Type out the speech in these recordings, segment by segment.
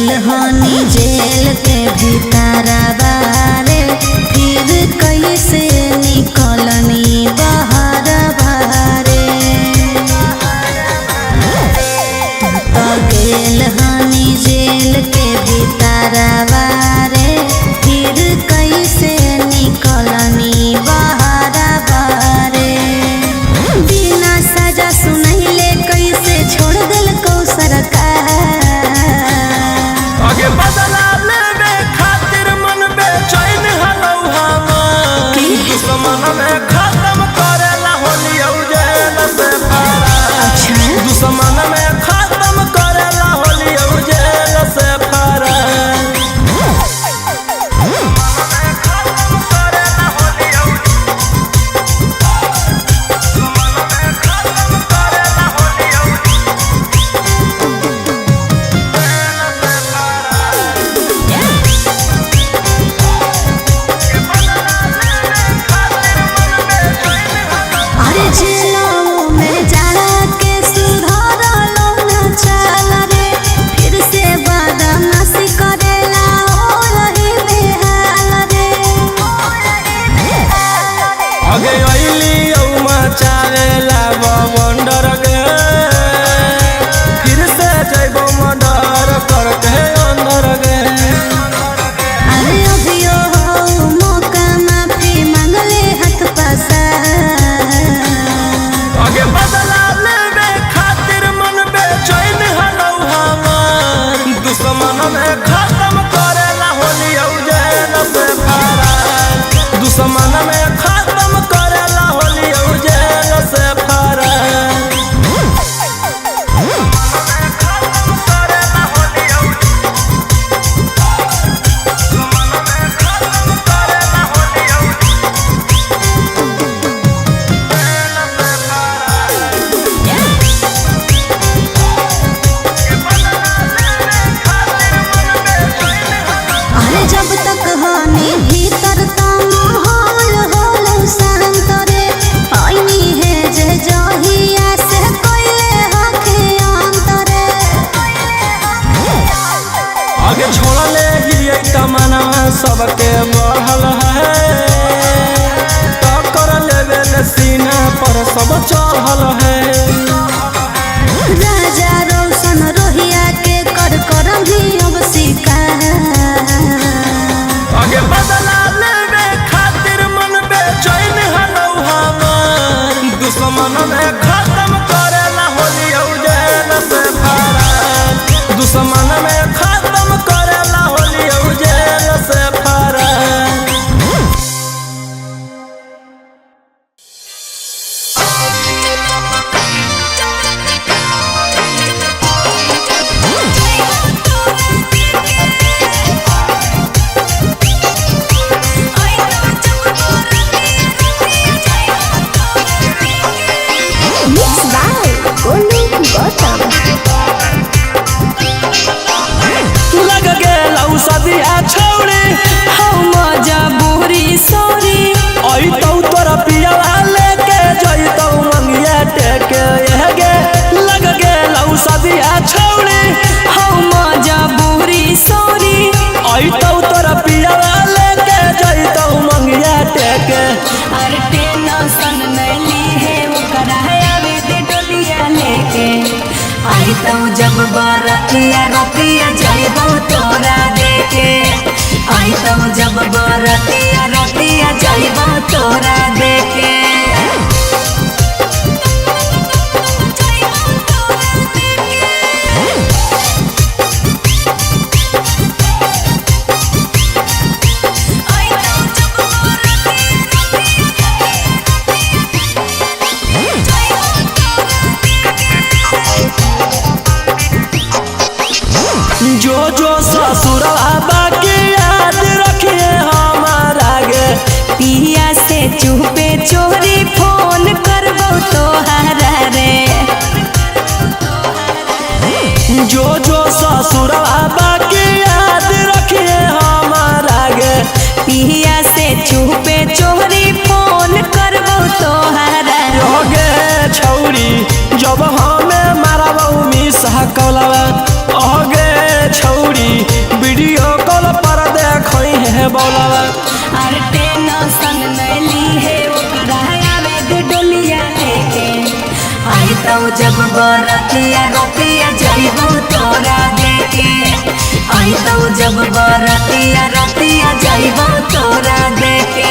गेल हनी जेल के भीतरवा रे, फिर कैसे निकलनी बहरवा रे। तू तो गेल हनी जेल के भीतरवा रे, फिर कैसे निकलनी बहरवा रे। बिना सजा सुनैले कैसे छोड़ देलकौ सरकार। आगे बदला लेवे खातिर मन बेचैन हलौ हमार। दुश्मन में खत्म करेला होली जेल से फरार। अच्छा। दुश्मन में खत्म करेला होली जेल से फरार। अरे जेलों में जाड़ा के सुधरलो न चाल रे, फिर से बदमाशी करेला हो रही बेहाल रे। आगे अइली औ मचावेला बवंडर गे, फिर से जइबो मर्डर करके अंदर गे। अरे अभियो हो मौका माफी मांगले हाथ पसार। आगे बदला लेवे खातिर मन बेचैन हलौ हमार। दुश्मन में खत्म करेला होली औ जेल से फरार। दुश्मन में खत्म करेला होली औ जेल से फरार। अरे जब तक हनी भीतर त माहौल होलो शांत रे, आईनी है जे जहिया से कोइले हके अंतरे। आगे छोड़ले ही तमन्ना सबके बढ़ल है, टक्कर लेवे ले सीना पर सब चढ़ल है। राजा रोशन रोहिया के कर करम ही अब शिकार। आगे बदला लेवे खातिर मन बेचैन हलौ हमार। दुश्मन में खत्म करेला होली औ जेल से फरार। दुश्मन में खत्म करेला होली औ जेल से फरार। Mix by Golu Gautam. लग गेलौ सदिया छौड़ी, हम मजबूरी सॉरी। अइतौ तोरा पियवा लेके जइतौ मंगिया टेके गे। लग गेलौ सदिया छौड़ी, हम मजबूरी सॉरी। अइतौ तोरा पियवा लेके जइतौ मंगिया टेके। अरे टेंशन नहीं ली है ओकरा आवे दे डोलिया लेके। आई तो जब बरतिया रतिया जइबो तोरा देके। आई तो जब बरतिया रतिया जइबो तोरा देके। जो जो ससुरवा बाकी याद रखिए हमारा गे। पिया से चुपे चोरी फोन करबो तोहरा रे। जो जो ससुरवा बाकी याद रखिए हमारा गे। पिया से चुपे चोरी फोन करबो तोहरा रे। गे छौरी जब हमें मारबौ मिस कौलवा। अगे छौरी वीडियो कॉल पर देखई है बोलवा। अरे टेंशन नैली है ओकरा आवे दे डोलिया लेके आई तो जब बरतिया रतिया जइबो तोरा देके आई तो जब बरतिया रतिया जइबो तोरा देके।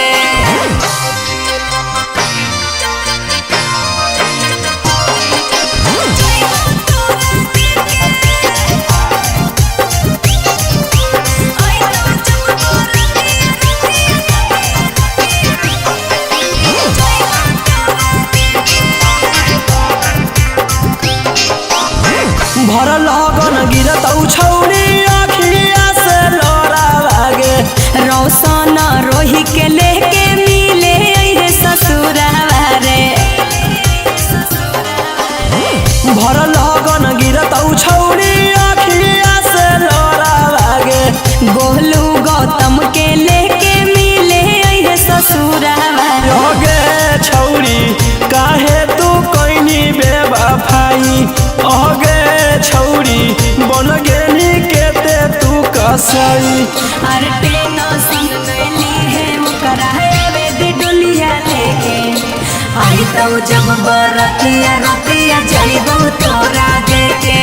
भर लगन गिरत छौरी अखिया से लोरा लागे। रौशन रोही के लेके मिले अइहे ससुरावा रे। भर लगन गिरत छौरी अखिया से लोरा लागे। गोलू गौतम के लेके मिले अइहे ससुरावा रे। ओगे छौरी काहे तू कइनी बेवफाई, ओगे छौरी बन गेनी केते तू कसाई। अरे टेंशन नैली है ओकरा आवे दे डोलिया लेके आई तो जब बरतिया रतिया जइबो तोरा देके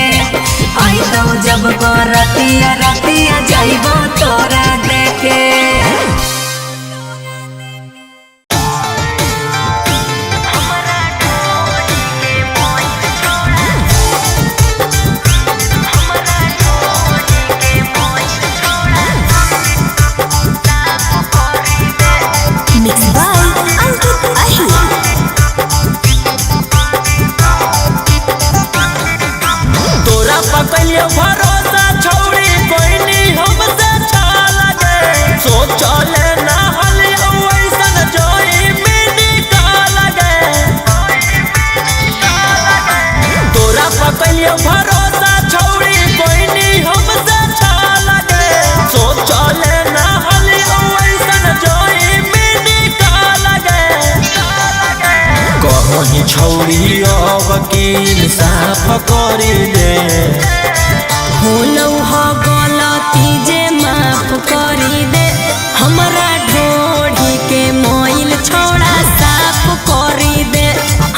आई तो जब बरतिया रतिया जइबो तोरा देके। मिक्स बाय अंकित अहिर। तोरा पकड़ियो भरोसा छौरी कोइनी हमसे छाल गे। सोचले ना हलियो ऐसन जोई मिनी काल गे। तोरा पकड़ियो भरोसा छौरी कोइनी हमसे छाल गे। सोचले ना हलियो ऐसन जोई मिनी काल गे। कहीं छौरी अब की साफ करी दे। होलौ ह गलती जे माफ करी दे हमरा ढोढ़ी के मोइल छोड़ा साफ करी दे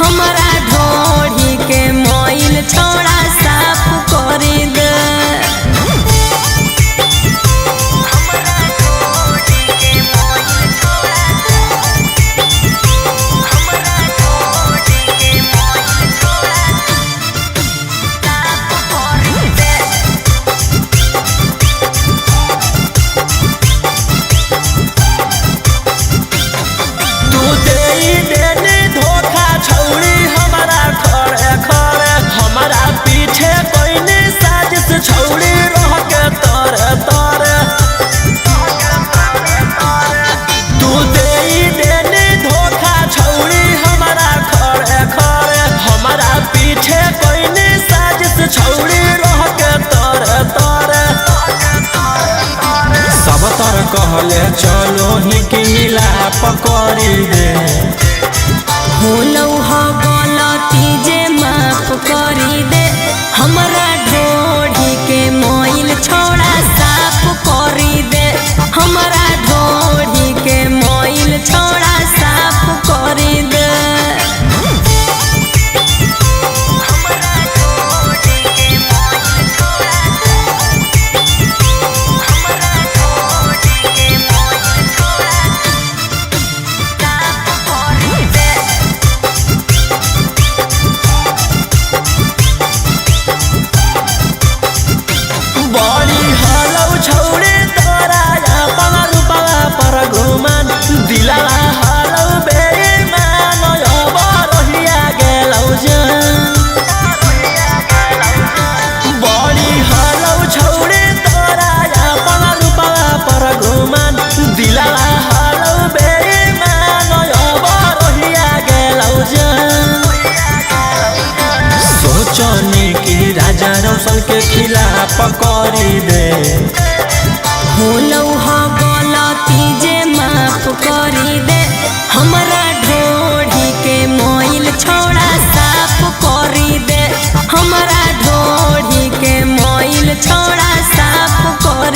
हमरा ढोढ़ी के मोइल छोड़ा साफ करी दे। तू देई देनी धोखा छौरी हमारा खड़े खड़े, हमारा पीछे कोई साजिश छौरी रह के तोरे तोरे। तू देई देनी धोखा छौरी हमारा खड़े खड़े, हमारा पीछे कोई साजिश छौरी रह के तोरे तोरे। सब तर कहले चलो ही कि मिला पकड़ी दे। होलौ ह गलती जे माफ करी दे हमरा ढोढ़ी के मोइल छोड़ा साफ करी दे हमरा ढोढ़ी के मोइल छोड़ा साफ करी दे। बड़ी हलौ छौरी तोरा अपन रूपवा पर घुमान, दिलवा हलौ बेईमान अब रहिया गेलौ जान। बड़ी हलौ छौरी तोरा अपन रूपवा पर घुमान, दिलवा हलौ बेईमान अब रहिया गेलौ जान। सोचनी कि राजा रौशन के खिलाफ करी दे। होलौ ह गलती जे माफ करी दे हमरा ढोढ़ी के मोइल छोड़ा साफ करी दे हमरा ढोढ़ी के मोइल छोड़ा साफ कर।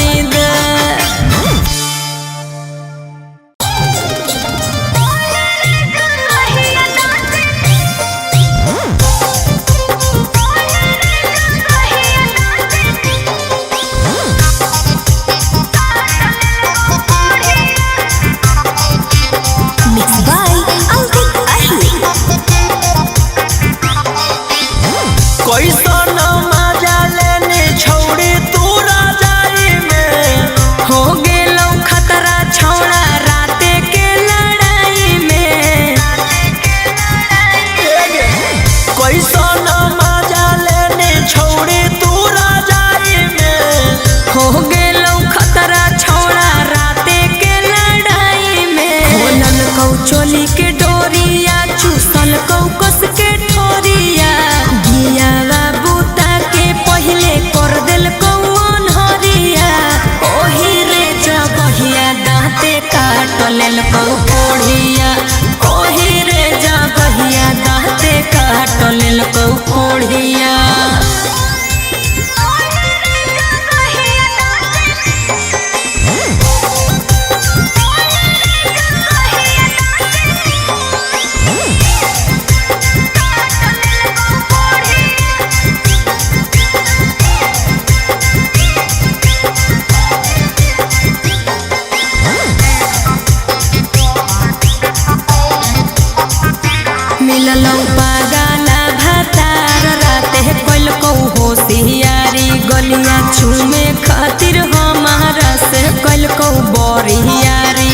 पागला भातार राते कोइल को होशियारी गलिया चूमे खातिर हमारा से कोइल को बोरियारी।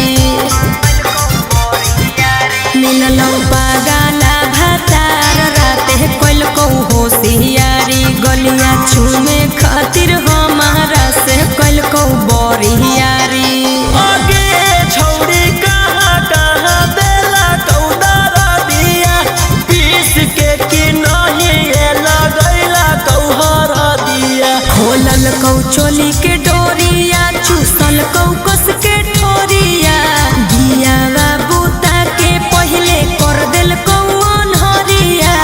मिललौ पागला भातार राते कोइल को होशियारी गलिया चूमे खातिर हमारा से कोइल को बोरियारी। आगे छौड़ी कहाँ कहाँ देला कौदारा दिया पीस के कि नहीं ये लगैला कौहरा दिया। खोलल कौ चोली के डोरिया चूसल कौ कस के ठोरिया दियावा बूता के पहिले कर देल कौ अनहरिया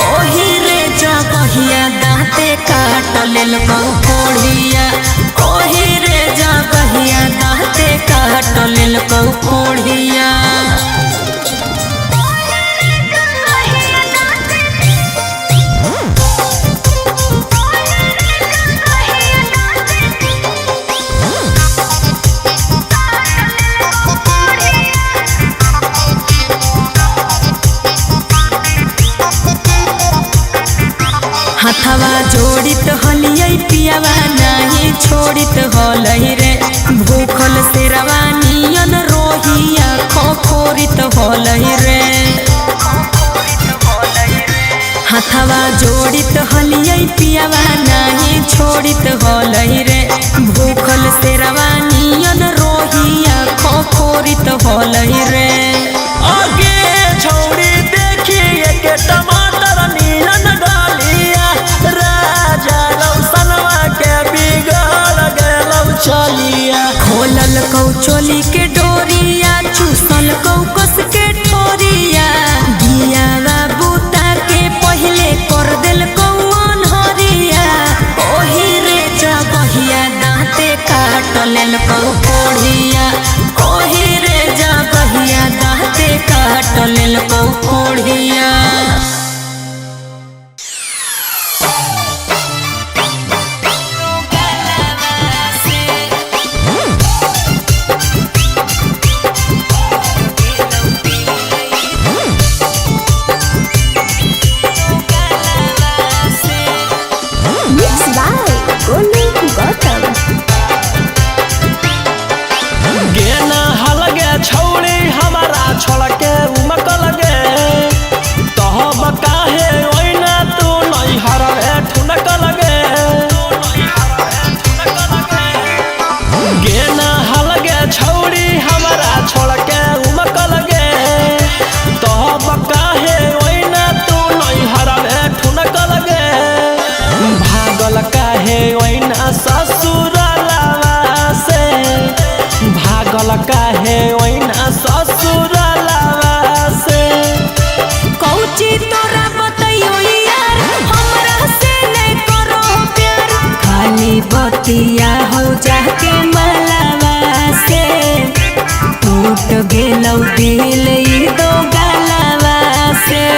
ओही रे जगहिया दाँते काट लेल कौ कोढ़िया ओही रे जगहिया दाँते काट लेल कौ कोढ़िया। हथवा जोड़ित हलियै पियावा नाही छोड़ित हलै रे भूखल शेरवा नियन रोहिया खोखोरित हलै रे। हथवा जोड़ित हलियै पियावा नाही छोड़ित हलै रे भूखल शेरवा नियन रोहिया खोखोरित हलै रे। आगे छौड़ी देखिए के टमाटर नीलन डालिया राजा रौसनवा के बिगड़ गेलौ चलिया। खोलल कौ चोली के डोरिया चूसल कौ कस के ठोरिया दियावा बूता के पहिले कर देल कौ अनहरिया ओही रे जगहिया दाँते काट लेल कौ कोढ़िया ओही रे जगहिया दाँते काट लेल कौ कोढ़िया। Mix by Golu Gautam. गेना हलगे छौड़ी हमारा छोड़ के उमकल गे तहब काहे ओइना तू नहीं हरवे ठुनकल गे। गेना हलगे छौड़ी हमारा छोड़ के उमकल गे तहब काहे ओइना तू नहीं हरवे ठुनकल गे भागल काहे ओइना ससुरलावा से भागल काहे ओइना ससुरलावा से। कौची तोरा बतैयो यार हमरा से नहीं करो प्यार खाली बतिया हो जाके मलावा से टूट गेलौ दिल ई दो गलावा से।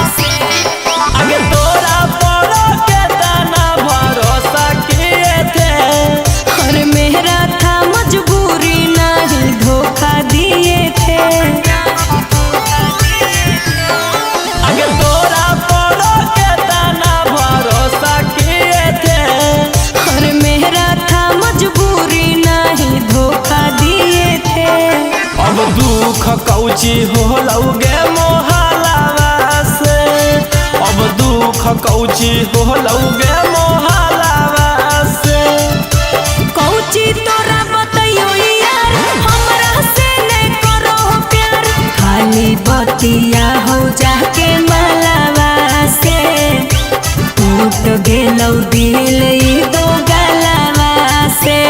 आगे तोरा पड़ो के दाना भरोसा किए थे और मेरा था मजबूरी नहीं धोखा दिए थे। आगे तोरा पड़ो के दाना भरोसा किए थे और मेरा था मजबूरी नहीं धोखा दिए थे। अब दुख कौची होलौगे मोहलावा से अब दुख कौची होलौगे मोहलावा से। कौची तोरा बतैयो यार हमरा से नहीं करो प्यार खाली बतिया हो जाके मलावा से टूट गेलौ दिल ई दो गलावा से।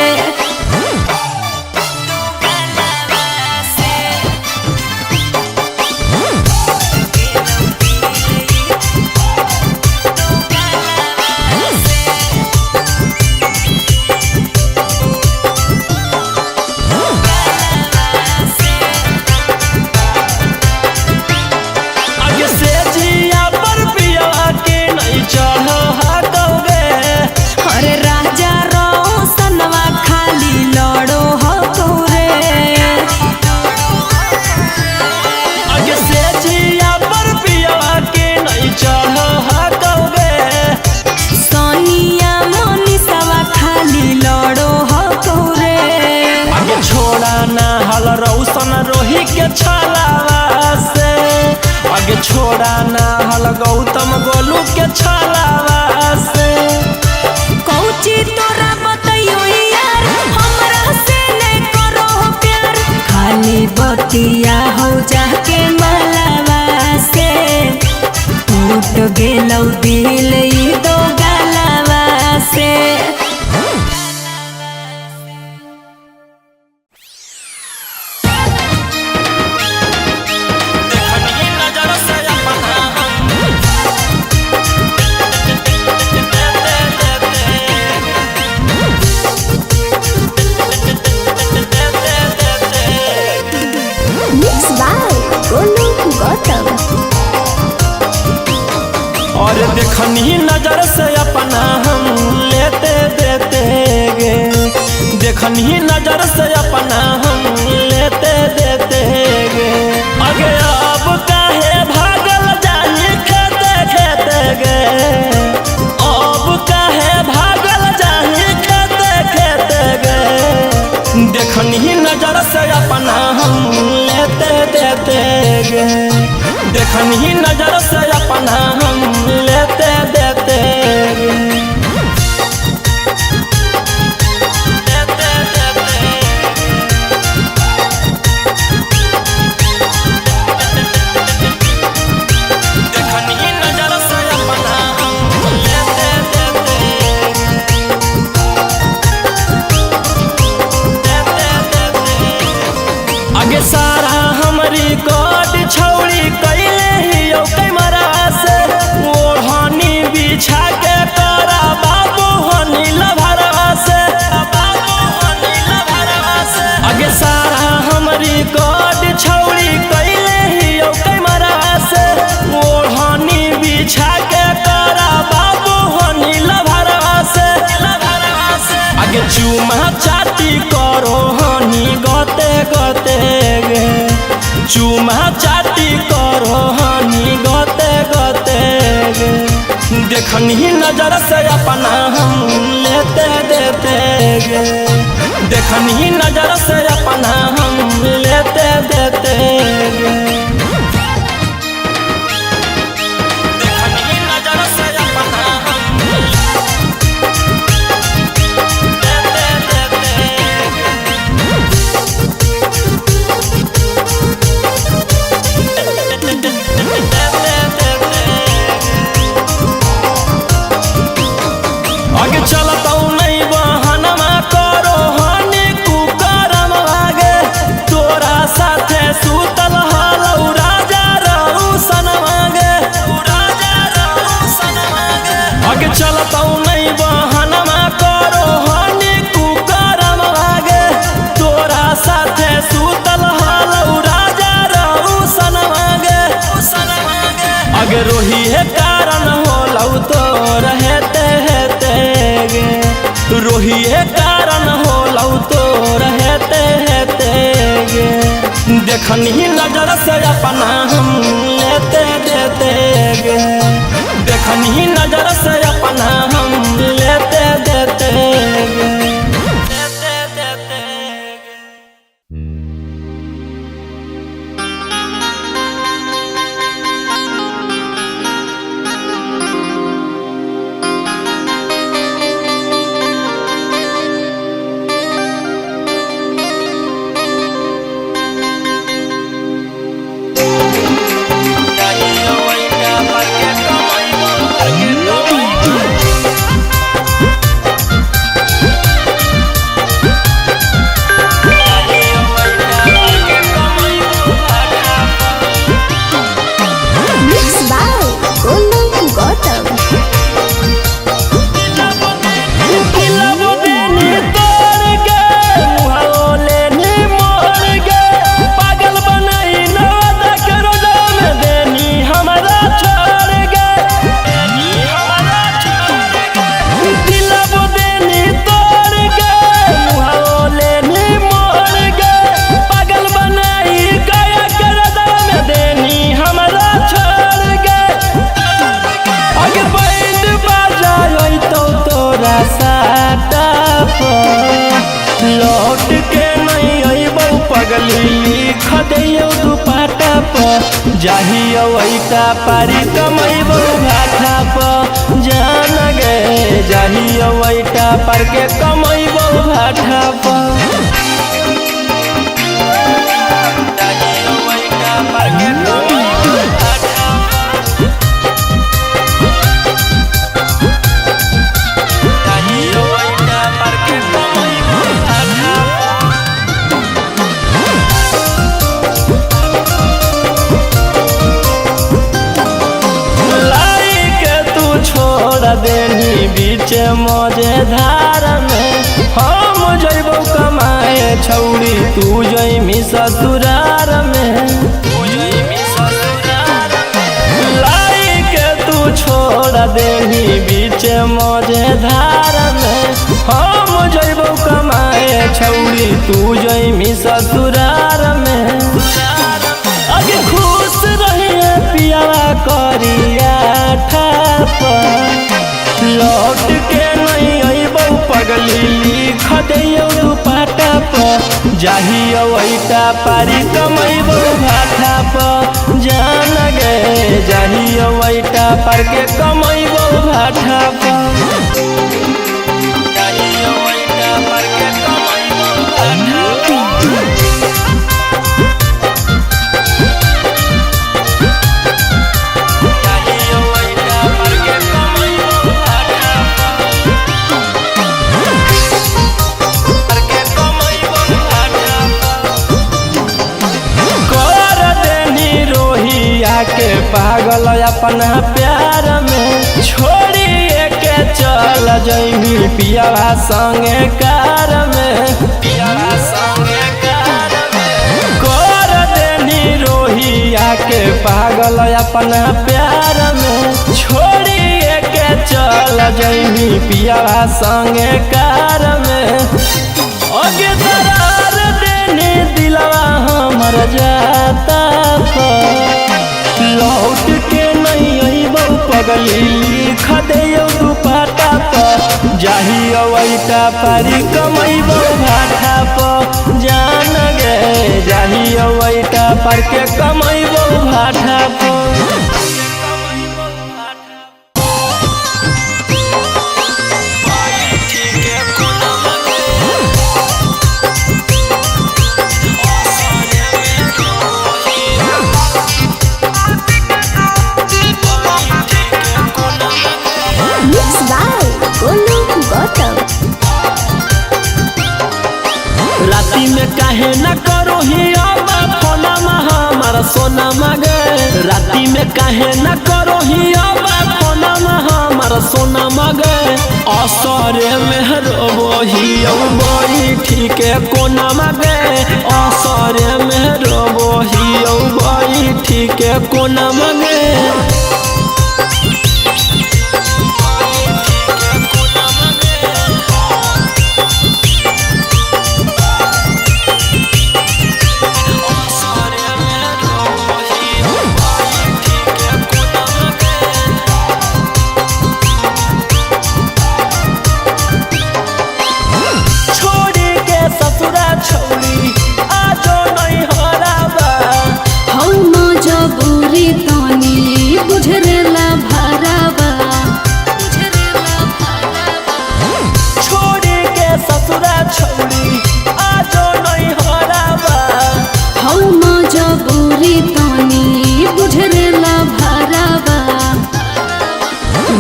छोड़ा ना हल रौशन रोही के छलावा से। आगे छोड़ा ना हल गौतम गोलू के छलावा से। कौची तोरा बतैयो यार, हमरा से ने करो प्यार। खाली बतिया हो जाके मलावा से, टूट गेलौ दिल ई दो गालावा से। देखनी नजर से अपना हम मिक्स बाय गोलू गौतम। और देखनी नजर से अपना हम लेते देते गे। देखनी नजर से अपना हम लेते देते गे। अगे अब काहे भागल जानी खेते खेते गे। अब काहे भागल जानी खेते खेते गे। देखनी नजर से अपना हम लेते देते गे। देखनी नजर से अपना हम लेते देते गे। देते देते। देखनी नजर से अपना हम लेते देते। देते देते। आगे सारा हमरी कोट छौड़ी कैले ही कैमरा से। ओढ़नी बिछा के तोरा बाबू हनी लभरवा से। बाबू हनी लभरवा से। आगे सारा हमरी कोट छौड़ी कैले ही कैमरा से। ओढ़नी बिछा के तोरा बाबू हनी लभरवा से। लभरवा से। आगे चूमा चाटी करो हनी गते गते गे। चूमा चाटी करो हनी गते गते गे। देखनी नजर से अपना हम लेते देते गे। देखनी नजर से अपना हम लेते देते गे। देखनी नजर से अपना हम लेते देते आगे चलतौ नहीं बहनमा करो हनी कुकरम आगे। तोरा साथे सुतल हलौ राजा रौशन मागे। राजा रौशन मागे। आगे चलतौ नहीं बहनमा करो हनी कुकरम आगे। तोरा साथे सुतल हलौ राजा रौशन मागे। आगे रोही है कारण होलौ तो रहते हेते गे। रोही है कारण होलौ तो रहते हेते गे। देखनी नजर से अपना हम लेते देते गे। देखनी नजर से अपना हम लेते देते गे। देते देते गे। पगली लिख दियो दुपाटा पर जाही अवैता पारी कमैबो भाठा पर जान गे जाही अवैता पर के कमैबो भाठा पर जाही अवैता पर के कमैबो भाठा पर। जाही अवैता पर के कमैबो भाठा पर। लाई के तू छोड़ देनी बीच मजेधार में हम जइबो कमाए छौड़ी तू जइमी ससुरार में लाई के तू छोड़ देनी बीच मजेधार में हम जइबो कमाए छौड़ी तू जइमी ससुरार में अगे खुश रहिए पियावा करिया ठाप लौट के नहीं अइबौ पगली लिख दियौ दुपाटा पर जाही अवैता पारी कमैबौ भाठा पर जान गे जाही अवैता पर के कमैबौ भाठा पर जाही अवैता पर के कमैबौ भाठा पर। जाही अवैता पर के कमैबौ भाठा पर के कमैबौ भाठा कर देनी रोहिया के पागल अपना प्यार में छोड़ी के चल जइमी पियावा संगे कार में पियावा संगे कार में कर देनी रोहिया के पागल अपना प्यार में छोड़ी के चल जइमी पियावा संगे कार में अगे दरार देने दिलवा हमर जाता पर लौट के नहीं अइबौ पगली लिख दियौ दुपाटा पर जाही अवैता पारी कमैबौ भाठा पर जान गे जाही अवैता पर के कमैबौ भाठा पर। Mix by Golu Gautam. राती में काहे न करो ही अब फोना हमारा सोना मगे राती में काहे न करो ही अब फोना हमारा सोना मगे असरे में रोबो ही औ ठीक कोना मगे असरे में रोबो ही औ ठीक कोना मगे। छोड़ी के ससुरा छौड़ी आजो नहीं हराबा हम मजबूरी तनी बुझरेला भरावा छोड़ी के ससुरा छौड़ी आजो नहीं हराबा हम मजबूरी तनी बुझरेला भरावा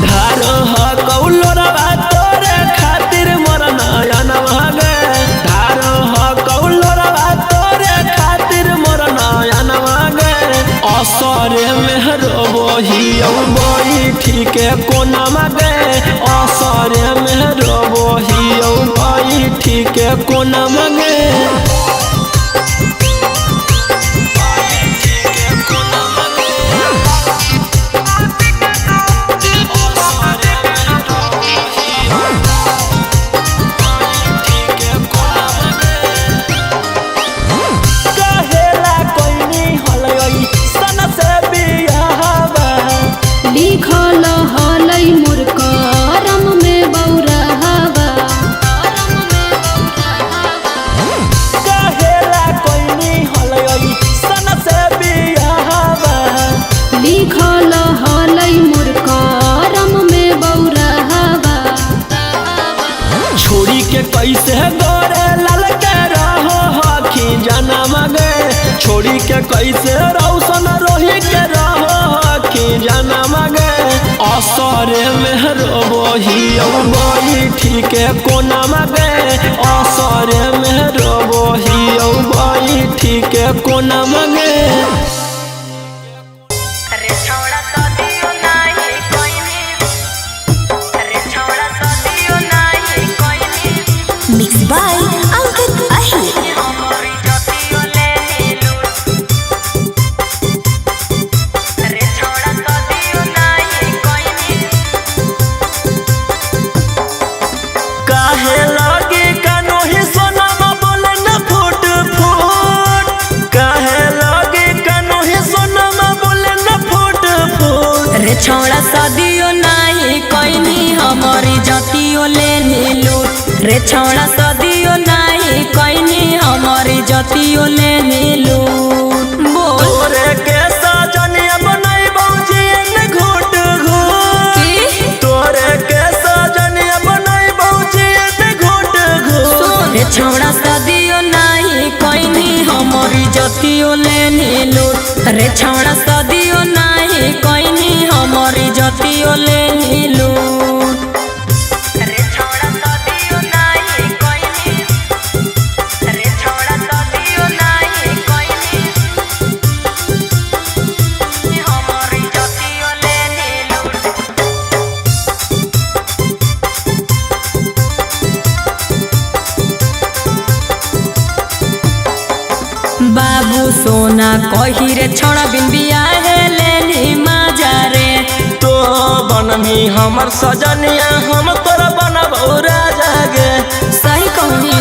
धारो ह कौलो रवा तोरे खातिर मोर नयन भगे धारो ह कौलो रवा तोरे खातिर मोर नयन भगे असरे में रोबो ही औ ठीक कोना मगे असरे में रोबो ही औ ठीक कोना मगे। कहेला कोइनी हलई सन से बियाहबा लिखल हलै मोर करम में बौरहवा। कहे गे छोड़ी के कैसे रौशन रोही के रहो की जाना गे असरे में रोबही बैठी के कोना गे असरे में रोबही बैठी के कोना गे। मिक्स बाय अंकित अहिर। काहे लागे कानोही सोनामा बोले न फूट फूट काहे लागे कानोही सोनामा बोले न फूट फूट रे छौड़ा सदियो नाही कोइनी हमारी जतियो लेनी लूट रे छौड़ा सदियो नाही कोइनी हमारी जतियो लेनी लूट बोल तोरे के सजनिया बनाई बौजी न घूट घूट की तोरे के सजनिया बनाई बौजी न घूट घूट रे छौड़ा सदियो नाही कोइनी हमारी जतियो लेनी लूट रे छौड़ा सदियो नाही कोइनी हमारी जतियो लेनी लूट बाबू सोना कही रे छौड़ा बिन बियाहे लेनी माजा रे तो बनमी हमर सजनिया हम तोरा बनबौ राजा गे सही कहनी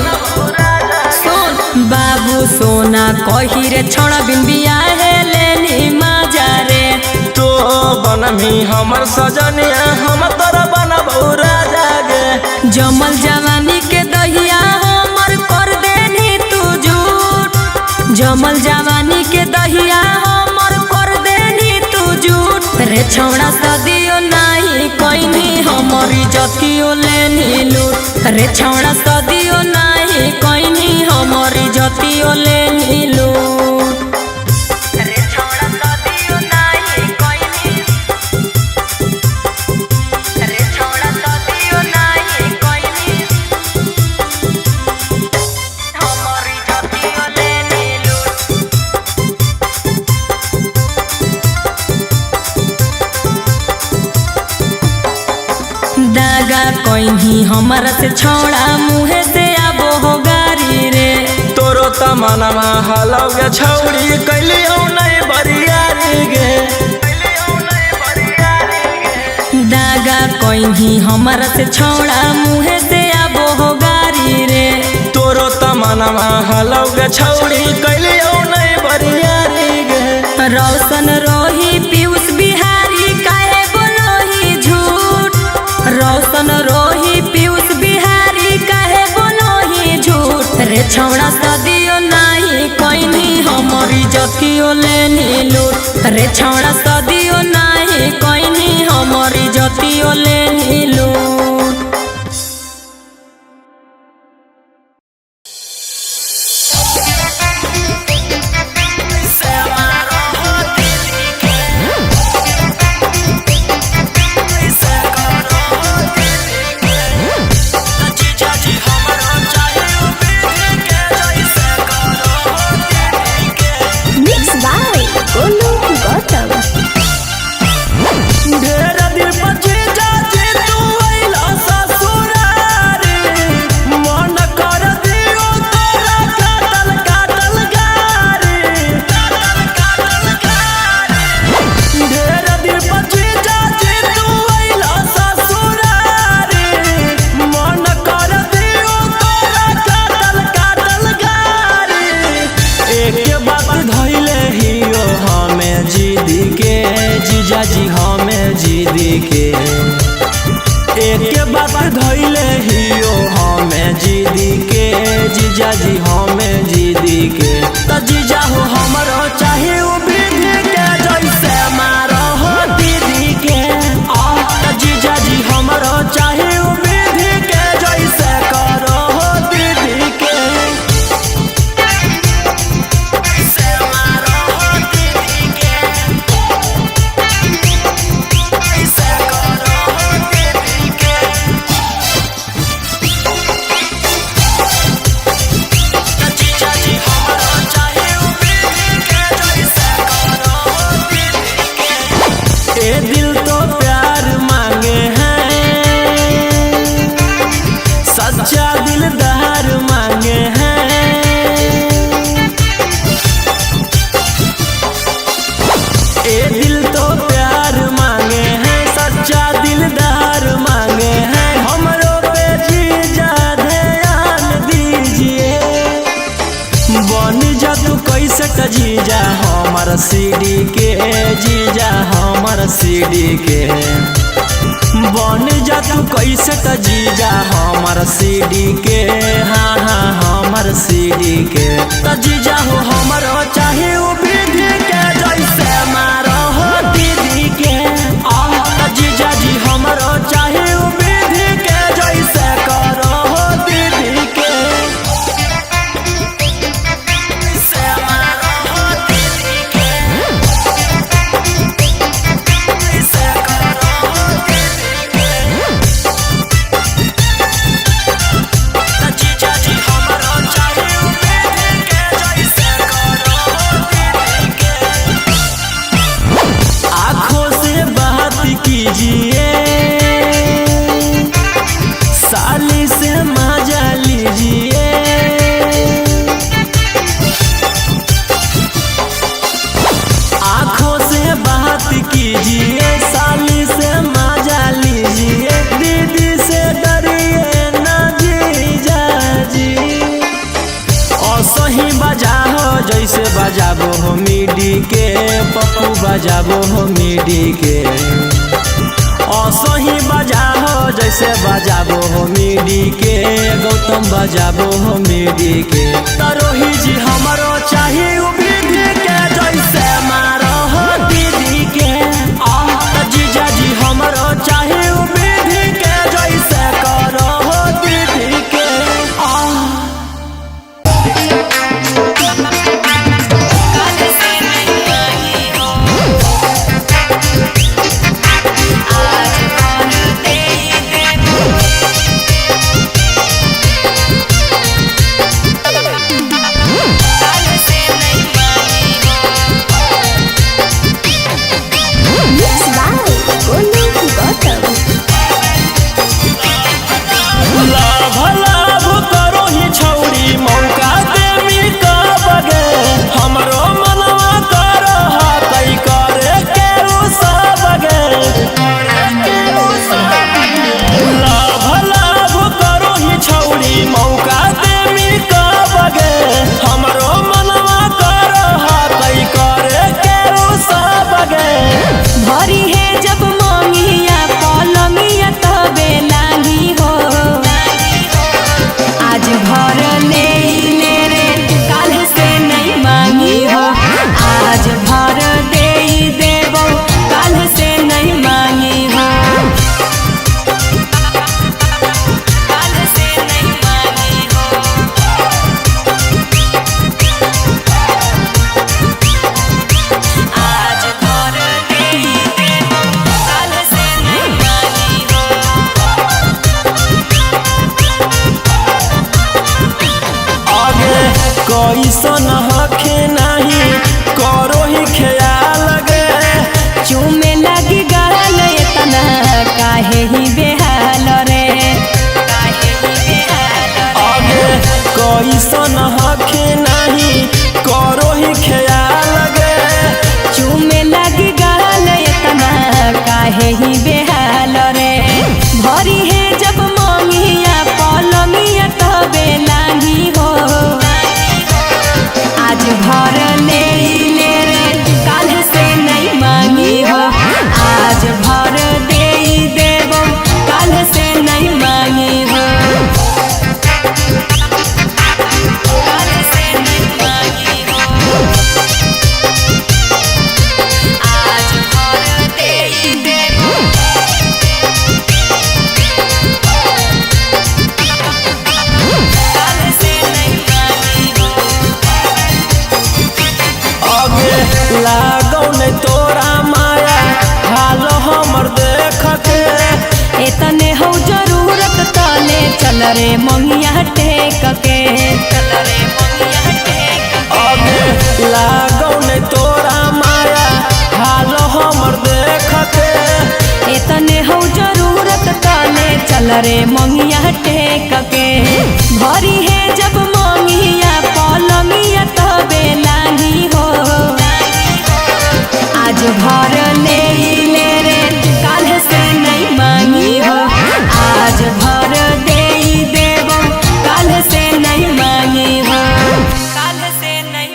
सुन बाबू सोना कही रे छौड़ा बिन बियाहे लेनी माजा रे तो बनमी हमर सजनिया हम तोरा बनबौ राजा गे जमल जवानी के दहिया हमर कर देनी तू झूठ जमल जवानी के दहिया हमर कर देनी तू झूठ रे छौड़ा सदियो नाही कोइनी हमारी जतियो लेनी लूट रे छौड़ा सदियो नाही कोइनी हमारी जतियो लेनी लूट दागा कोइनी हमारा से छौड़ा मुहे से आबो हो गारी रे तोरो तमनमा हलौ गे छौड़ी कैलियौ नहीं बरियारी गे दागा कोइनी हमारा से छौड़ा मुहे से आबो हो गारी रे तोरो तमनमा हलौ गे छौड़ी कैलियौ नहीं बरियारी गे रोशन रोही पीयूष बिहारी काहे बोलोही झूठ रोशन रोही पीयूष बिहारी काहे बोलोही झूठ रे छौड़ा सदियो नाही कोइनी हमारी जतियो लेनी लूट रे छौड़ा सदियो नाही कोइनी हमारी जतियो लेनी लूट। Mix by Golu Gautam. ढेर दिन पची चाची तू अइला ससुरारी मन कर दियो तोरा काटल काटल गारी काटल काटल गारी ढेर दिन पची चाची तू अइला ससुरारी मन कर दियो तोरा काटल काटल गारी एक बात धइले हियो हमें जीदी के जीजाजी हमें जीदी के एक बात धइले हियो हमें जीदी के जीजाजी हमें जीदी के त जीजा हो हमरो चाहे उ विधि के जैसे मारो हो दीदी के आ त जीजाजी हमरो चाहे उ विधि के जैसे करो हो दीदी के। जीजा हमर सीडी के, जीजा हमर सीडी के। बन जा तू कैसे त जीजा हमर सीडी के, हाँ हाँ हमर सीडी के। त जीजा हो हमर चाहे उ विधि के, जैसे मारो हो दीदी के। आ त जीजा जी हमर चाहे उ विधि के, जैसे करो हो दीदी के। जैसे मारो हो दीदी के, जैसे करो हो दीदी के। त जीजा जी हमर चाहे उ विधि के, जैसे करो हो दीदी के। आँखों से बात कीजिए, साली से मजा लीजिए। आँखों से बात कीजिए, साली से मजा लीजिए। दीदी से डरिए ना जीजा जी, असही बजाहो जैसे बजाबो हो मीडी के, पप्पू बजाबो हो मीडी के। असही बजाहो जैसे बजाबो हो मीडी के, गौतम बजाबो हो मीडी के। तरोही जी हमरो चाही उ विधि के, जैसे मारो हो दीदी के। आ त जीजा जी हमरो चाही उ विधि के, जैसे करो हो दीदी के। आ Mixed by Golu Gautam. लाभ लाभ करो ही छौरी मौका देवी कब गे, हमरो मनवा करो कई करे के उ सब गे। लाभ लाभ करो ही छौरी मौका देवी कब गे, हमरो मनवा करो कई करे के उ सब गे। भरी है जब मांगिया पलंगिया तबे लागी हो। आज भर ले ले रे काल से नहीं मांगी हो। आज भर दे देबो काल से नहीं मांगी हो। काल से नहीं मांगी हो। आज भर दे देबो काल से नहीं मांगी हो। आगे कैसन हखे नहीं करो ही ख्याल गे, चूमे लगी गाल एतना काहे ही बेहाल रे, काहे ही बेहाल रे। आगे कैसन हखे नहीं करो ही ख्याल गे, चूमे लगी गाल एतना काहे ही बेहाल रे। भरी है जब मांगिया पलंगिया तबे लागी हो। आज भर ले ले रे काल से नहीं मांगी हो। आज भर दे देबो काल से नहीं मांगी हो। काल से नहीं मांगी हो। आज भर दे देबो काल से नहीं मांगी हो। आगे लागौ नहीं तोरा माया हाल हमर देख के, एतने हो जरूरत तले चल रे मंगिया टेक के, चल रे मंगिया टेक के। आगे लागौ नहीं तोरा माया हाल हमर देख के, एतने हो जरूरत तले चल रे मंगिया टेक के। भरी है जब मंगिया पलंगिया तबे लागी हो। आज भर ले ले रे काल से नहीं मांगी हो। आज भर दे देबो काल से नहीं मांगी हो। काल से नहीं।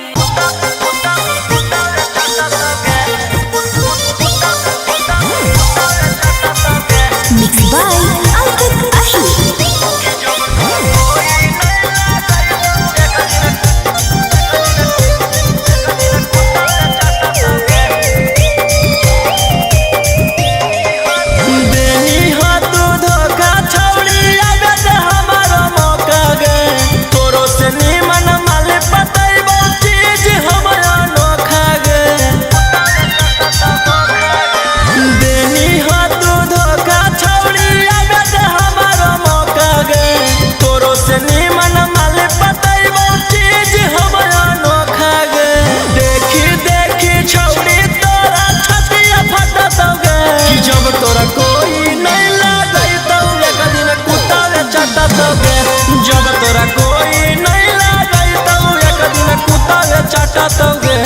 चटतौगे।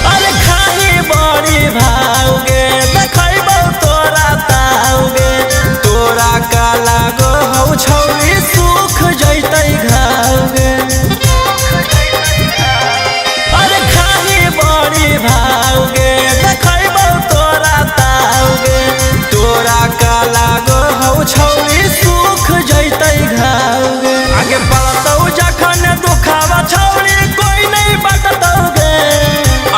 अरे खाली बड़ी भाउगे देखैबौ तोरा ताउगे, तोरा का लागो हौ छौरी सुख जैतै घाउगे। अरे खाली बड़ी भाउगे देखैबौ तोरा ताउगे, तोरा का लागो हौ छौरी सुख जैतै घाउगे। आगे पड़तौ जखन दुखावा छौरी कोई नहीं बटतौगे,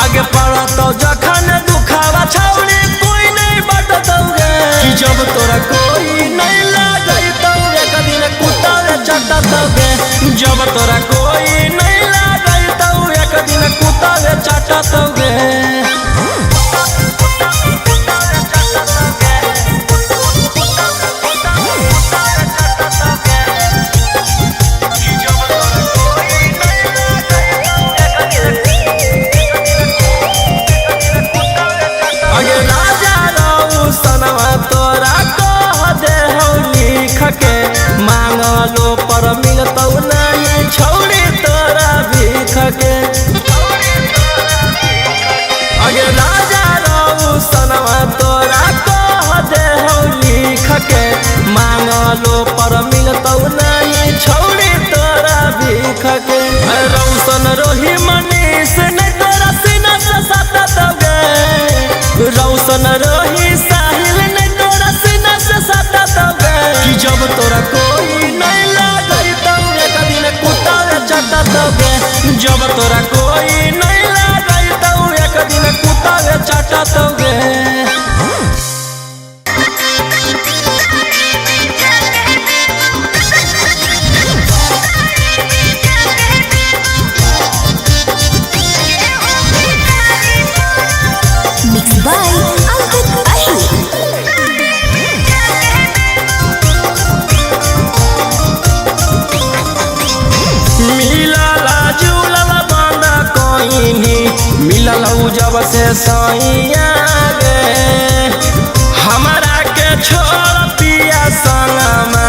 आगे पड़तौ जखन दुखावा छौरी कोई नहीं बटतौगे। कि जब तोरा कोई नहीं लागैतौ एक दिन कुत्ता चटतौगे, जब तोरा कोई नहीं लागैतौ एक दिन कुत्ता चटतौगे। अगे राजा रौ सनवा तोरा कह दे हौ लिख के, मांगलो पर मिलतौ नहीं छौरी तोरा भीख के। अगे राजा रौ सनवा तोरा कह दे हौ लिख के, मांगलो पर मिलतौ नहीं छौरी तोरा भीख के। रौशन रोही मनीष नहीं तोरा सीना से सटतौगे, रौशन रोही साहिल नहीं तोरा सीना से सटतौगे। कि जब तोरा कोई नहीं लागैतौ एक दिन कुत्ता चटतौगे, जब तोरा कोई नहीं लागैतौ एक दिन कुत्ता चटतौगे। Mix by Ankit Ahir. मिलला जुलल बंद कोइनी, मिलल जब से सैया गे, हमरा के छोड़ पिया संगमा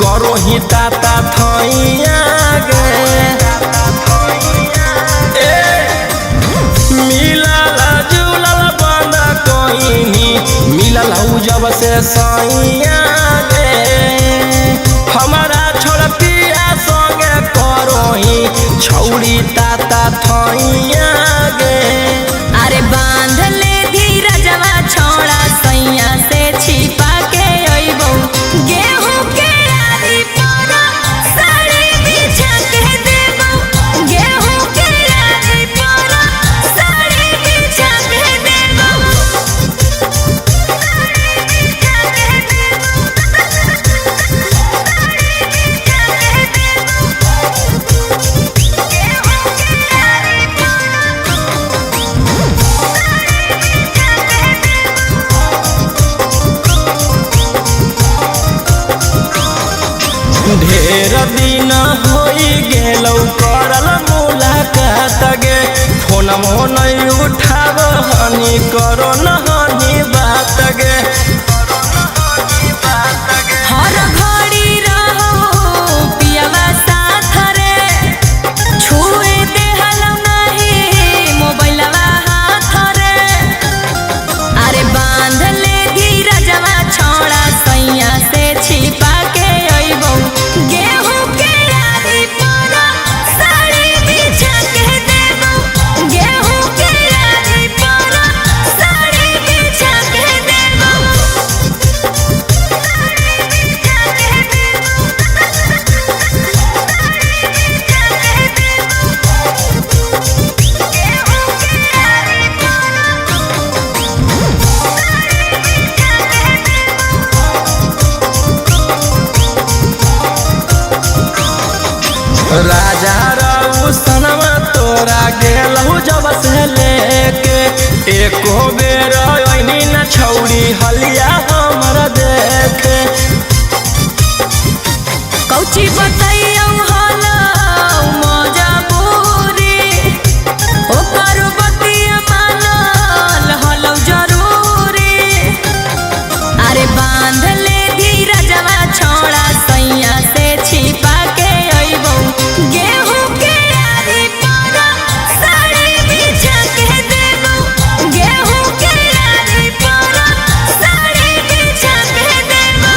करो ही ताता थैया गे। ए मिलल जुलल बंद कोइनी, मिलल जब से सैया गे, हमरा छोड़ पिया संगे करोही छौरी ताता थैया गे। अरे बांध ले धीरजवा छोड़ा सैया से छिपा के अइबौ, गेहूं के आरी पर साड़ी बिछा के देबौ, गेहूं के आरी पर साड़ी बिछा के देबौ। ढेर दिन होई गेलौ करल मुलाकात गे, फोनमो नहीं उठाब हनी करो न हनी बात गे। हर घड़ी रहो पियावा साथ रे, छुए देहलौ नाही मोबाइलवा हाथ रे। अरे बांध ले धीरजवा छोड़ा सैया से छिपा के अइबौ, गेहूं के आरी पर साड़ी बिछा के देबौ, गेहूं के आरी पर साड़ी बिछा के देबौ। राजा रौशनवा तोरा गेलहु जब से लेके, एको बेर ओइनी न छौरी हलिया हमर देखे। सच्ची बताइयो हलो मजबूरी ओकर बतिया मानल हलो जरूरी। अरे बांध ले धीरजवा छोड़ा सैया से छिपा के अइबो गेहूं के आरी पर साड़ी बिछा के देबो गेहूं के आरी पर साड़ी बिछा के देबो।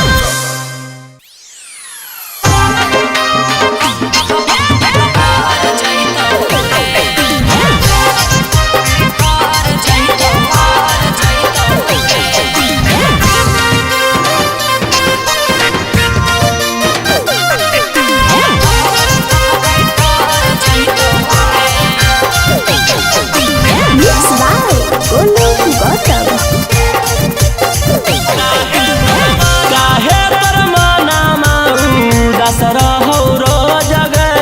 Mix by Golu Gautam. काहे तोर मनामा उदास रहौ रोज गे?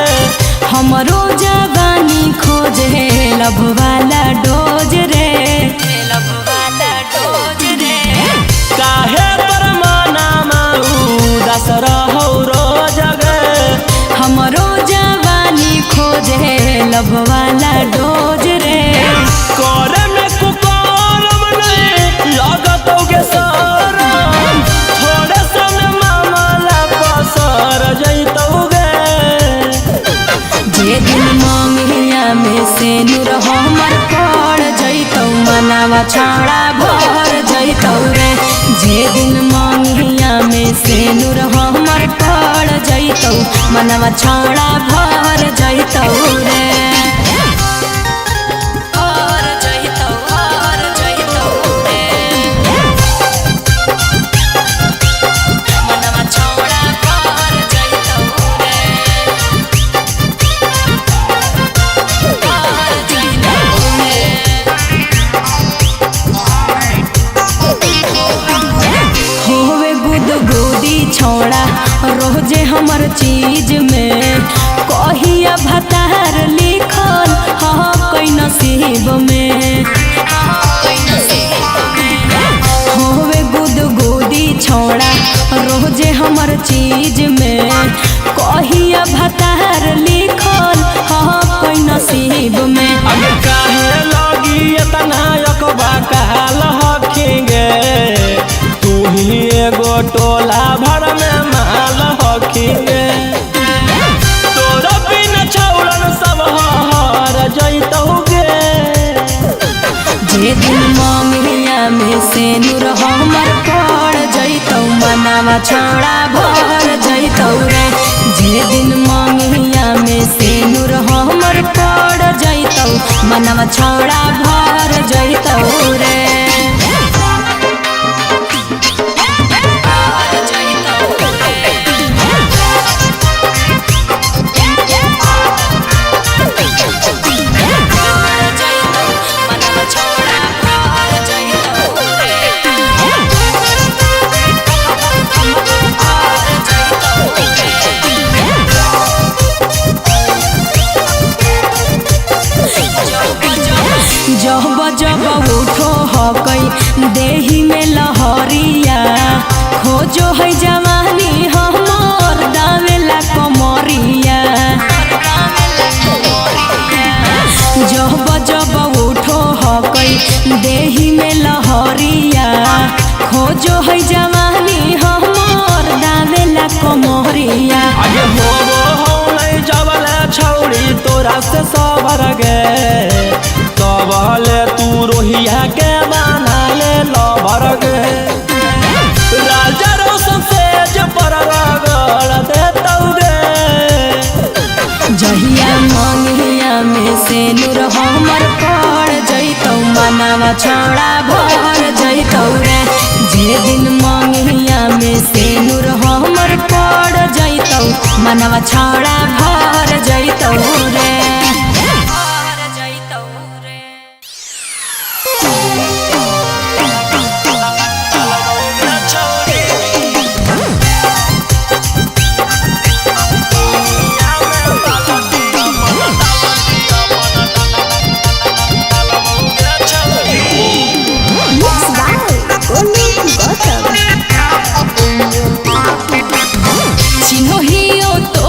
हमरो जवानी खोजे लभ वाला डोज रे लभ वाला डोज रे। काहे तोर मनामा उदास रहौ रोज गे? हमरो जवानी खोजे लभ वाला डोज रे। करे में कुकरम नहीं लागतौ गे शरम, थोड़े सन मामला पसर जइतौ गे। जे दिन मंगिया में से नूर हमर पड़ जइतौ मनावा छाड़ा भर जइतौ रे। जे दिन मंगिया में से नूर हमर पड़ जइतौ मनावा छाड़ा भर जइतौ रे। भर जइतौ भर जइतौ रे मनावा छाड़ा भर जइतौ रे। होवे गुद गोदी छोड़ा रोजे हमर चीज में कहिया भतार लिखल हाँ कोई नसीब में। होवे गुद गोदी छोड़ा रोजे हमर चीज में कहिया भतार लिखल हाँ कोई नसीब में। अगे काहे लगी एतना अकबा काल हखिंगे, तू ही एगो टोला भर में माल हखिंगे। तोरा बिन छौड़न सब हर जइतौ गे। जे दिन मंगिया में से नूर हमर पड़ जइतौ मनावा छौड़ा भर जइतौ रे। जे दिन मंगिया में से नूर हमर पड़ जइतौ मनावा छौड़ा भर जइतौ रे। जब जब उठो हकई देही में लहरिया खोजो है जवानी हमर दावेला कमरिया। जब जब उठो हकई देही में लहरिया खोजो है जवानी हमर दावेला कमरिया। अगे होबो हौ नहीं जबले छौड़ी तोरा से सबर गे, तबले तू रोहिया के बना ले लबर गे। राजा रोशन सेज पर रगड़ देतौ गे। जहिया मंगिया में से नूर हमर पड़ जइतौ मनावा छौड़ा भर जइतौ रे। जे दिन मंगिया में से नूर हमर पड़ जइतौ मनवा छौड़ा भर जइतौ रे। Mix by Golu Gautam. चिन्हियो तो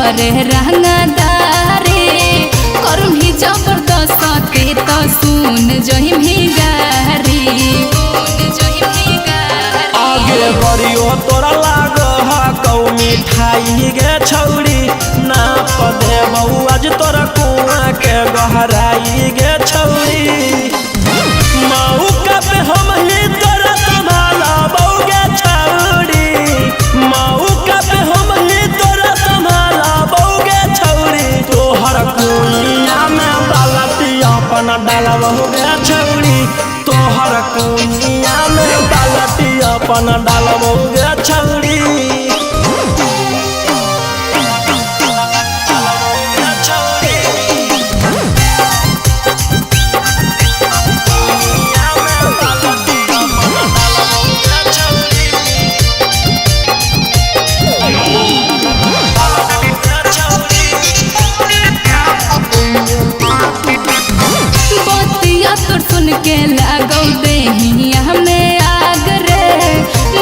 करे रंगदारे करूँ जबरदस्त तो सुन जहिम ही गारी। आगे बरियो तोरा लाग कौ मिठाई गे छौरी नाप देबौ आज तोरा कुआं के गहराई गे छौरी। मौका पे हम ही तोरा संभालबौ गे छौरी, मौका पे हम ही तोरा संभालबौ गे छौरी। तोहर कुइया में बालटी अपन डालबौ गे छौरी, तोहर कुइया में बालटी अपन डालबौ गे छौरी। बतिया तोर सुन के लागौ देहिया हमें आग रे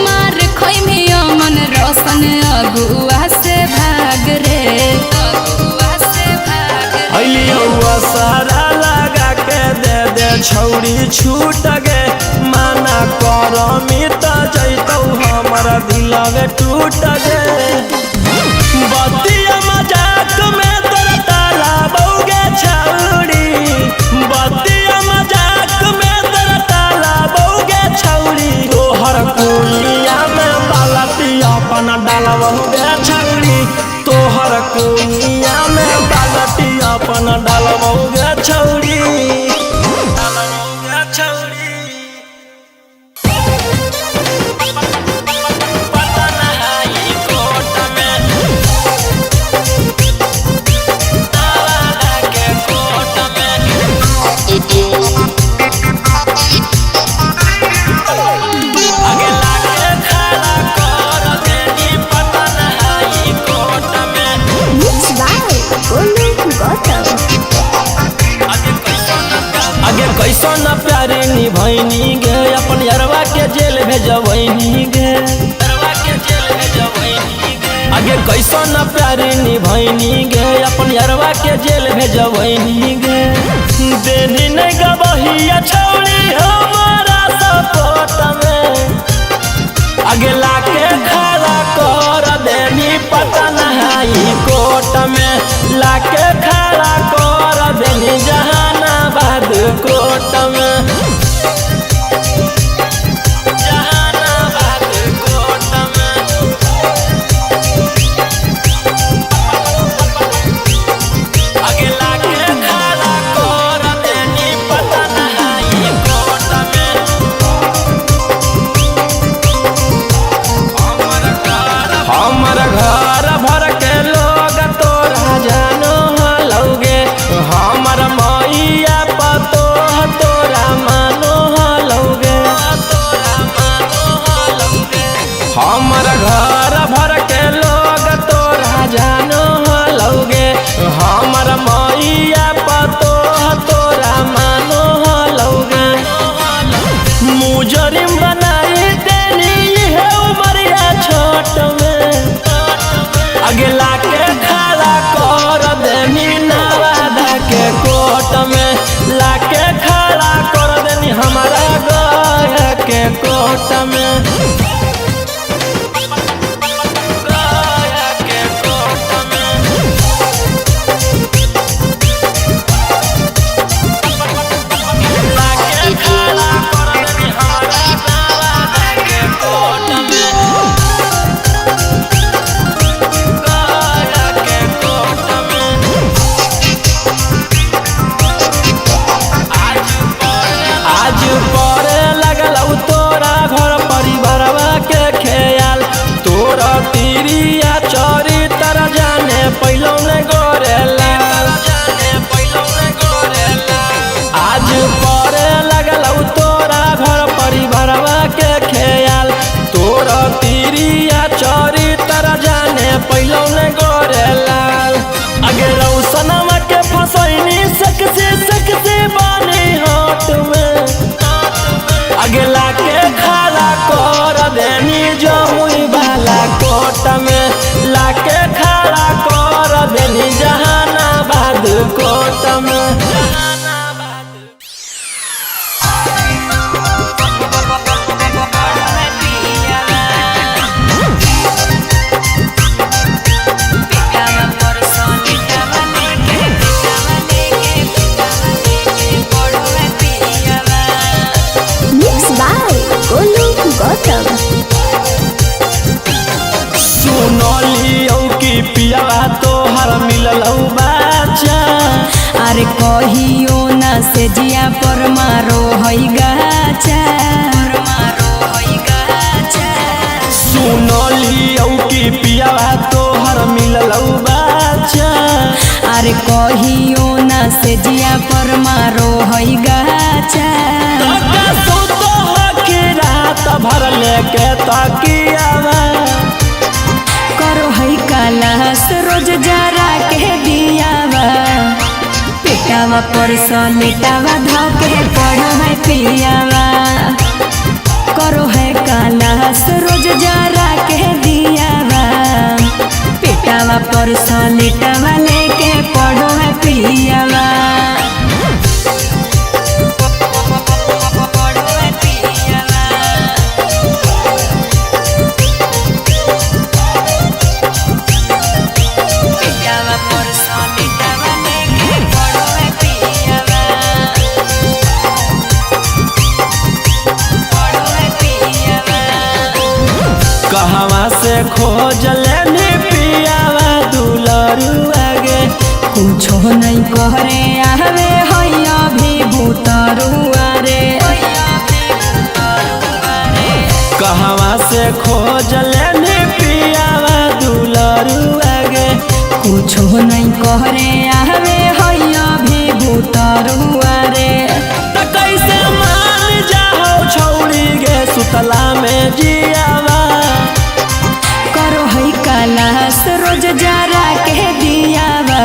मार खोई में अमन रोशन अगुआ से भाग रे अगुआ से भाग रे। अलियौ सारा लगा के दे दे छौरी छूट गे, माना करमी त जैतौ हमर दिलवे टूट गे। बतिया मजाक में तोरा ताला बौगे छौरी, बतिया मजाक में तोरा ताला बौगे छौरी। तोहर कुइया में बालटी अपन डालबौ गे छौरी, तोहर कुइया में बालटी अपन डालबौ गे छौरी। डालबौ गे छौरी। पटना हाई कोर्ट में, नवादा के कोर्ट में। अगला के खड़ा कर देनी पटना हाई कोर्ट में। Mix by Golu Gautam. आगे कैसन प्यारे निभैनी गे, अपन यरवा के जेल भेजबैनी गे। आगे कैसन प्यारे निभैनी गे, अपन यरवा के जेल भेजबैनी गे। देनी नहीं गबहिया छौरी हमारा सपोर्ट में, अगला के खड़ा कर देनी पटना हाई कोर्ट में। लाके खड़ा कर देनी जहानाबाद कोर्ट में, जहानाबाद कोर्ट में। अगला के खड़ा कर देनी पटना हाई कोर्ट में। हमर घर भर के लोग तोरा जानो हलौगे, हमर मैया पतो तोरा मानो हलौगे। हमर घर भर के लोग तोरा जानो हलौगे, हमर मैया पतो तोरा मानो हलौगे। मुजरिम बनाई देनी है उमरिया छोट में, अगला के खड़ा कर देनी नवादा के कोर्ट में। लाके खड़ा कर देनी हमारा गया के कोर्ट में, गया के कोर्ट में। लाके खड़ा कर देनी हमारा नवादा के कोर्ट में, गया के कोर्ट में। आज पड़े लगल तोरा घर परिवारवा के ख्याल, तोरा तिरिया चरित्र जाने पैलो ने गोरेला। आज पड़े लगल तोरा घर परिवारवा के ख्याल, तोरा तिरिया चरित्र जाने पैलो ने गोरेला। अगे रौशनवा के फसैनी सकसे सकसे बानी हाथ में, से जिया पर मारो हई गाचा। सुनलियौ कि पियावा तोहर मिललौ बाचा। अरे कहियो ना से जिया पर मारो हई गाचा। तका सुतो हकी रात भर लेके तकियावा। करो हई कालास रोज जरा के दियावा। पेटावा पर सलेटावा धके पढ़ो है पियावा। करो है कालास रोज जरा के दियावा। पेटावा पर सलेटावा लेके पढ़ो है पियावा। पढ़ो है पियावा। पेटावा पर सलेटावा लेके पढ़ो है पियावा। पढ़ो है पियावा। कहवा से खोज लेनी पियावा दुलरुआ गे। कुछो नहीं करे आवे हई अभी भूतरुआ रे। कहवा से खोज लेनी पियावा दुलरुआ गे। कुछो नहीं करे आवे हई अभी भूतरुआ रे। त कैसे मान जाओ छौड़ी गे सुतला में जियावा। करो हई कालास रोज जरा के दियावा।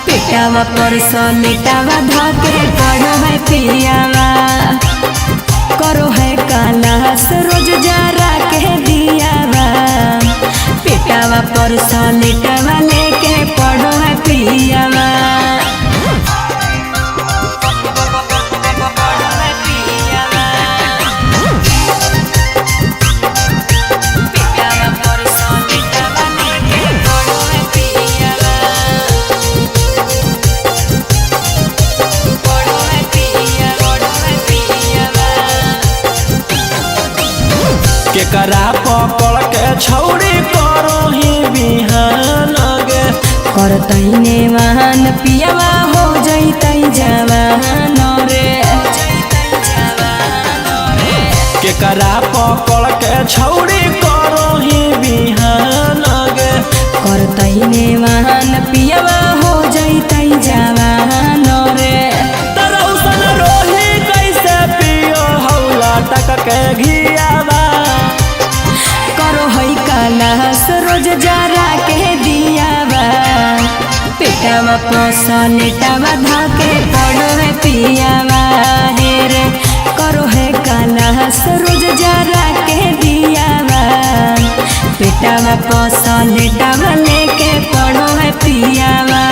पेटावा पर सलेटावा धके पढ़ो है पियावा। करो है कालास रोज जरा के दियावा। पेटावा पर सलेटावा लेके पढ़ो है पियावा। पढ़ो है पियावा। पेटावा पर सलेटावा लेके पढ़ो है पियावा। पढ़ो है पिया, पढ़ो है पियावा। केकरा पकड़ के छौड़ी करो ही बिहान गे। करतै नेवान पियावा हो जैतै जवान रे। केकरा पकड़ के छौड़ी करो ही बिहान गे। करतै नेवान पियावा हो जैतै जवान रे। तरौसन रोही कैसे पियो हौला टक के घियावा। करो है कालास रोज जरा के दियावा। पेटावा पसलेटावा धके पढ़ो है पियावा हे रे। करो है कालास रोज जरा के दियावा। पेटावा पसलेटावा लेके पढ़ो है पियावा।